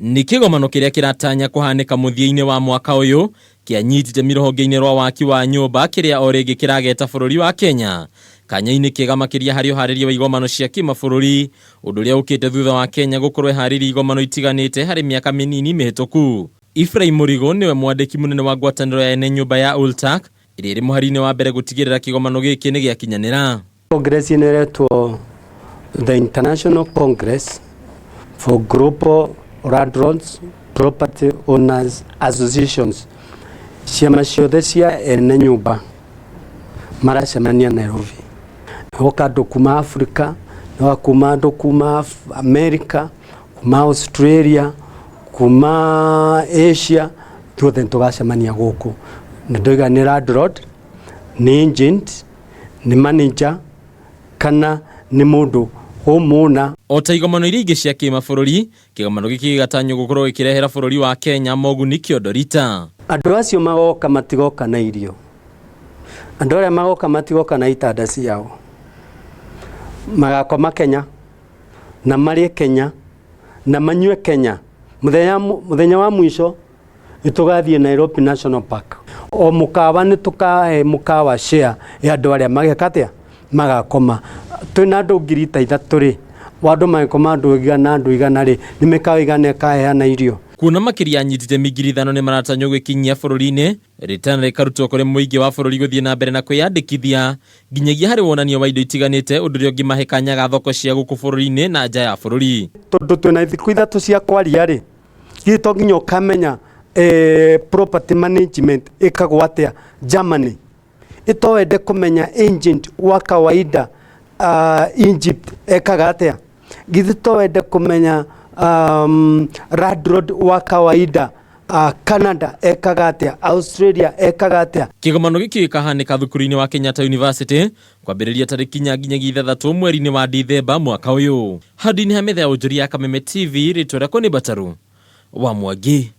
Nĩ kĩgomano kĩrĩa kĩratanya kũhanĩka mũthia-inĩ wa mwaka ũyũ kĩanyitite itemi rũhonge-inĩ rwa waki wa nyũmba kĩrĩa o rĩngĩ kĩrageta bũrũri wa Kenya kanya-inĩ kega makĩria harĩ ũharĩria wa igomano cia kĩmabũrũri, ũndũ ũrĩa ũkĩte thutha wa Kenya gũkorwo ĩharĩirie igomano itiganĩte harĩ mĩaka mĩnini mĩhĩtũku. Ephraim Mũrigo nĩwe mwandĩki mũnene wa ngwatanĩro ya ene nyũmba ya ULTAC ĩrĩa ĩrĩ mũhari-inĩ wa mbere gũtigĩrĩra kĩgomano gĩkĩ nĩ gĩakinyanĩra. Congress ĩno ĩretwo The International Congress for Global Landlords Property Owners Associations. Ciama ciothe cia ene nyũmba maracemania Nairobi. Hoka andũ kuma Africa, hoka kuma andũ kuma America, kuma Australia, kuma Asia, tuothe nĩtũgacemania gũkũ. Na ndoiga nĩ landlord, nĩ agent, nĩ manager kana nĩ mũndũ hũmũna. O ta igomano iria ingĩ cia kĩmabũrũri, kĩgomano gĩkĩ gĩgatanywo gũkorwo gĩkĩrehera bũrũri wa Kenya moguni kĩondorita. Andũ acio magoka matigoka na irio, andũ arĩa magoka matigoka na itanda ciao, magakoma Kenya na marĩe Kenya na manyue Kenya. Mũthenya, mũthenya wa mwisho nĩtũgathiĩ Nairobi National Park. O mũkawa nĩtũkahe mũkawa share ya andũ arĩa mageka atĩa magakoma. Twĩna andũ 3000 rĩ, andũ magĩkoma andũ 100 andũ 100 rĩ, nĩ mĩkawa igana ĩkaheana irio. Kuona makĩria anyiti itemi 5,000 nĩ maratanywo gwĩkinyia bũrũri-inĩ, rĩtana rĩkarutwo kũrĩ mũingĩ wa bũrũri gũthiĩ na mbere na kwĩyandĩkithia nginyagia harĩ wonanio wa indo itiganĩte ũndũ ũrĩa ũngĩmahe kanya ga thoko cia gũkũ bũrũri-inĩ na nja ya bũrũri. Tondũ twĩna thikũ 3 cia kwaria rĩ, githĩ to nginya ũkamenya property management ĩkagwo atĩa Germany. Ĩto wende kũmenya agent wa kawaida Egypt ekaga atĩa. Githĩ to wende kũmenya landlord wa kawaida Canada ekaga atĩa, Australia ekaga atĩa. Kĩgomano gĩkĩ gĩkahanĩka thukuru-inĩ wa Kenyatta University kwambĩrĩria tarĩki 4 nginyagia 6 mweri-inĩ wa Dithemba mwaka ũyũ. Handũ-inĩ ha metha ya ũnjũri ya Kameme TV, rĩtwa rĩakwa nĩ Mbataru wa Mwangi.